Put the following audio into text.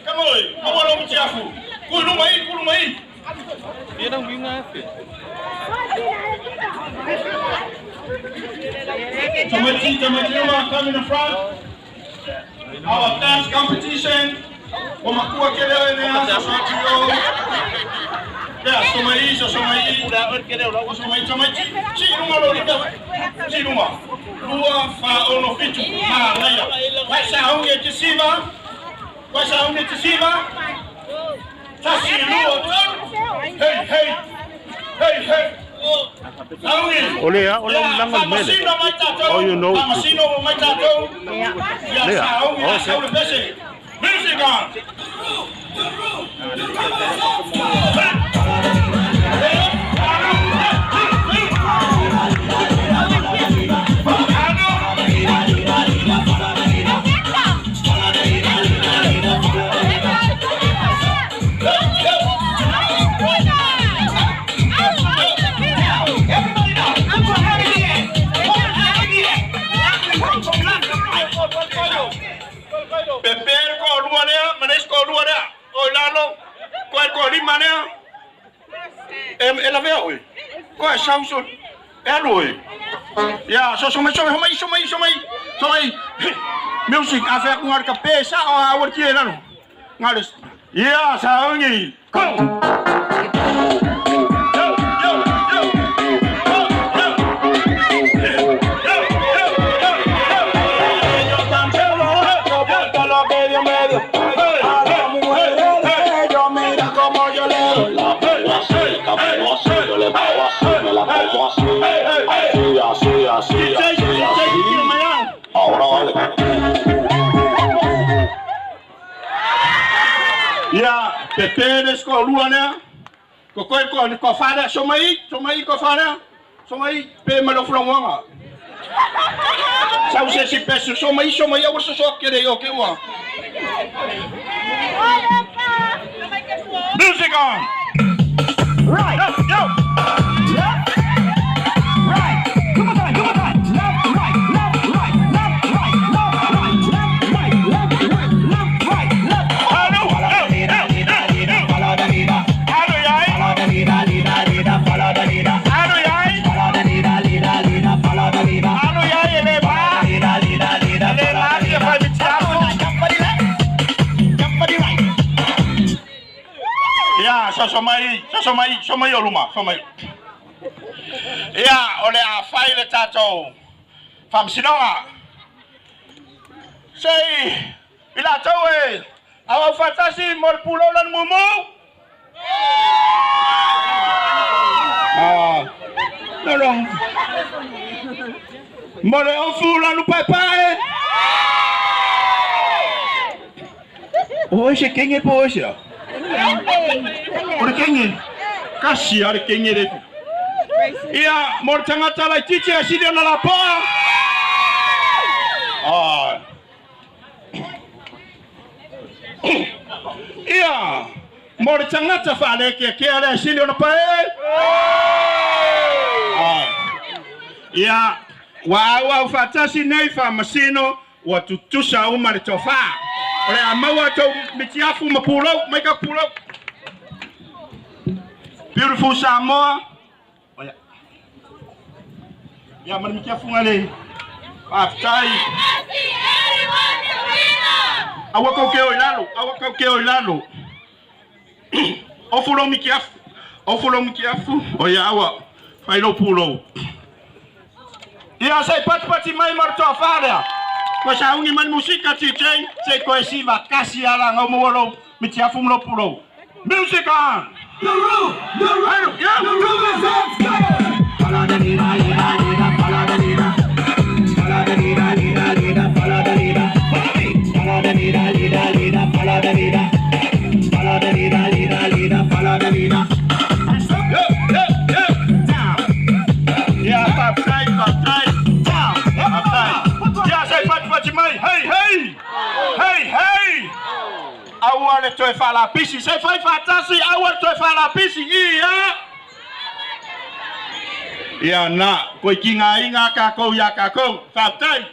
Come on, aua lo mitiafu. Kui luma i, kui luma i. Tamaiti, tamaiti luma, come in the front. Our dance competition. O makua ke leo e nea, so so atu yo. Yeah, so mai, so so mai. So mai, tamaiti. Si luma lo lika. Si luma. Lua, fa, ono, fitu. Ma, laia. Wai sa hongi e te siva. Wai sa hongi e te siva. Tasi, lua, tolu. Hey, hey. Hey, hey. Saungi. Ole a, ole Yeah, langa le mele. Faamasino mai tatou. Oh, you know. Faamasino mai tatou. Ia Lea. saungi Oh, a sau le pese. Music on. Pepe ko lua lea, ma le isi ko lua lea. O i lalo, ko e ko lima lea. E, e lavea oe. Ko e sau so. E alu oe. Ia, so so mai so mai so mai so mai. So mai. Music a fea ku ngar ka pe sa o a war ki e lalo. Ngare. Ia, saungi. Go. Yo, yo, yo. Go, yo. Yo, yo, yo, Yo lo que Dios me dio. A las mujeres de ellos, mira cómo yo le doy. La pongo así, camino así, yo le pago así, me la como así, así, así, así, así, así. Ahora dale. Ia, pepe le sko lua lea. Ko koe ko ko whare, so mai, so mai ko whare. So mai pe ma lo flongonga. Sau se si pesu, so mai, so mai, awa so so kere o ke ua. Music on. Right, Yo, yo. left, right. Two more time, two more time. Left, right, left, right, left, right, left, right, left, right, left, right, left, right, left. Alu, yo, yo, yo, yo. Follow the leader, Alu yai, follow the leader, leader, leader, follow the leader. alu yai, Follow the leader, leader, leader, follow the leader. alu yai ele ba. Leader, leader, leader, Ele follow ma the ke leader. fai mi tiafu. Jump for the left, jump for the right. Ia, so so mai, so so mai, so mai o luma, so mai. Ia, o le a fai le tatou faamasinoga. Sei, i latou e auau faatasi mo le pulou lana mumu. Ah, no, no. Mo le ofu lanu paepae. O se kenge po o se a. O le kenge. Kasi a le kenge le. Ia, mo le tagata laitiiti a sili ona lapoa. Ah. Ia, mo le tagata faalekeakea lea sili ona pae. Ah. Ia, ua auau faatasi nei faamasino ua tutusa uma le tofā. O le a maua tou mitiafu ma pulou, mai ka pulou. Beautiful Samoa. Oia. Ia, ma le mitiafu ngale. Faafetai. Aua kau ke o i lalo, aua kau ke o i lalo. Ofu lou mitiafu, ofu lou mitiafu. Oia, aua, fai lou pulou. Ia, sei patipati mai ma le toafā lea. Koe sauni mai le musika, DJ, sei koe siva kasi ala ngau maua lou mitiafu ma lou pulou. Music on! The roof, the roof, Alu, yeah. the roof is on fire. Follow the leader, leader, leader, follow the leader. Follow the leader, leader, leader, follow the leader. Follow me. Follow the leader, leader, leader, follow the leader. Follow the leader, leader, leader, follow the leader. Yo, yo, yo. Down, Ia, faafetai, faafetai. down. Faafetai. Ia, sei patipati mai. Hei, hei! Hei, hei! Aua le toe faalapisi. Sei fai faatasi, aua le toe faalapisi. Ia! Ia na, koe ki ngā inga kākou iā kākou. Faafetai.